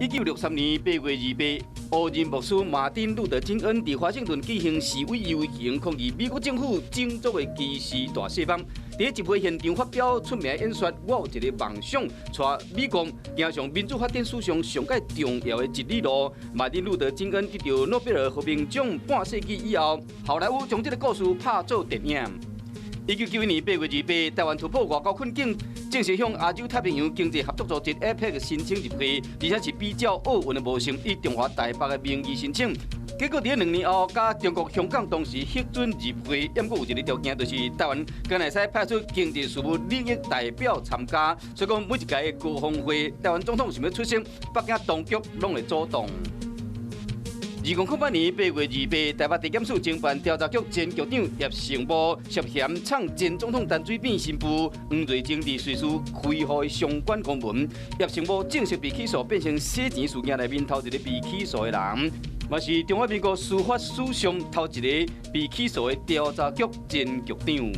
1963年8月28，黑人牧師馬丁路德金恩佇華盛頓舉行示威遊行，抗議美國政府種族的歧視大釋放。佇集會現場發表出名演說，我有一個夢想，帶美國行上民主發展史上上蓋重要的一里路。馬丁路德金恩得到諾貝爾和平獎半世紀以後，好萊塢將這個故事拍做電影。1991年8月28，台灣突破外交困境，正式向亞洲太平洋經濟合作組織 APEC 申請入會，而且是比照奧運的模式，以中華台北的名義申請。結果佇兩年後，佮中國香港同時核准入會，毋過有一個條件，就是台灣敢若會使派出經濟事務領域代表參加。所以講每一屆的高峰會，台灣總統想欲出席，北京當局攏會阻擋。2008年8月28，台北地檢署偵辦調查局前局長葉成武涉嫌藏前總統陳水扁新婦黃瑞珍佇瑞士開戶相關公文，葉成武正式被起訴，變成洗錢事件內面頭一個被起訴的人，嘛是中華民國司法史上頭一個被起訴的調查局前局長。